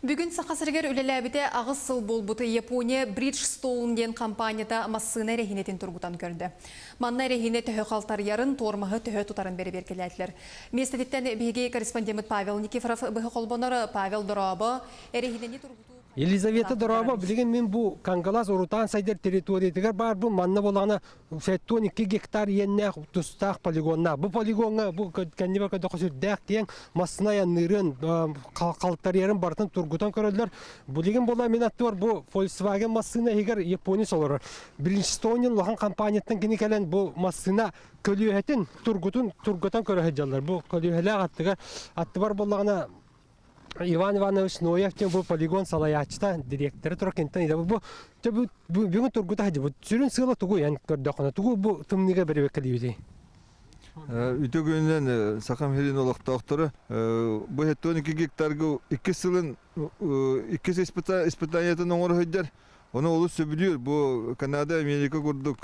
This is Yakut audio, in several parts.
Бүгүн Саха сиригэр үлэлээбитэ 8 сыл буолбут Япония Bridgestone диэн компанията массыына эрэһиинэтин тургутан көрдө. Манна эрэһиинэ төһө халтарыйарын, туормаһы төһө тутарын бэрэбиэркэлээтилэр. Миэстэтиттэн биһиги корреспондеммыт Павел Никифоров быһа холбонор. Павел дорообо, эрэһиинэни тургутуу Елизавета Дорообо, билигин мин бу Кангалас урутаан сайдар территориятыгар баарбын, манна буолаҕына 72 гектар иэннээх тустаах полигоннаах. Бу полигоҥҥа бу кэннибэр көрдөххө сүрдээх киэҥ массыына айанныырын, халтарыйарын барытын тургутан көрөллөр. Билигин буола мин аттыбар бу Volkswagen массыына иһигэр японец олорор. Bridgestone улахан компанияттан кини кэлэн бу массыына көлүөһэтин тургутун тургутан көрө сылдьаллар. Бу көлүөһэлээх аттыгар аттыбар буоллаҕына Иван Иванович Ноев диэн бу полигон салайааччыта, дириэктэрэ турар кинтэн идэ бу бүгүн тургута сылдьыбыт. Сүрүн сыала тугуй эн көрдөххүнэ тугу бу тымныыга бэрэбиэркэлиибитий? Үтүө күнүнэн Сахам сирин олохтоохторо бу 72 гектарга иккис сылын иккис испытаниетын оҥоро сылдьар. Ону олус сөбүлүүр. Бу Канада, Америка курдук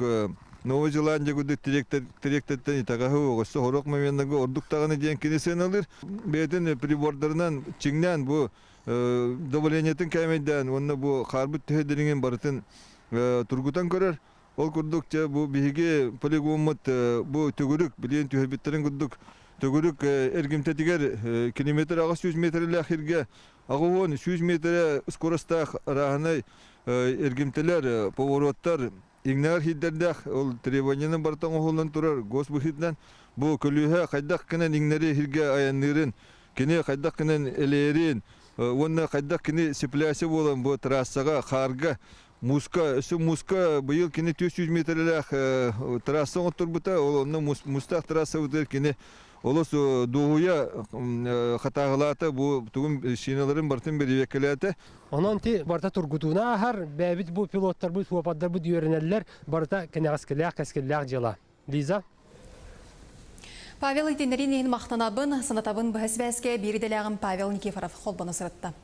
Новая Зеландия курдук дириэктэртэн итэҕэһи өссө сорох моменнарга ордук даҕаны диэн кини сыаналыыр. Бэйэтин прибордарынан чиҥнээн бу давлениетын кээмэйдээн уонна бу хаарбыт төһө дириҥин барытын тургутан көрөр. Ол курдук дьэ бу биһиги полигоммут бу төгүрүк билигин түһэрбиттэрин курдук төгүрүк эргимтэтигэр километр 800 метрлээх сиргэ 80-100 миэтэрэ скоростаах арааһынай эргимтэлэр, повороттар, иҥнэҕэр хиирдэрдээх ол требованиенан барыта оҥоһуллан турар гос быһыытынан бу көлүөһэ хайдах гынан иҥнэри иһиргэ айанныырын, кини хайдах гынан элээрин уонна хайдах кини цепляйся буолан бу трассаҕа, хаарга, мууска, өссө мууска быйыл кини 400 миэтэрэлээх трасса оҥотторбута, ол онно муустаах трассабытыгар кини олус дуоһуйа хатааһылаата, бу тугун шиналарын барытын бэрэбиэркэлээтэ. Онон ти барыта тургутууна ааһар, бэйэбит бу пилоттарбыт, суопардарбыт үөрэнэллэр, барыта кэнэҕэскилээх, кэскиллээх дьыала. Лиза? Павел итиннэрин иһин махтанабын, санатабын быһа сибээскэ биир идэлээҕим Павел Никифоров холбоно сырытта.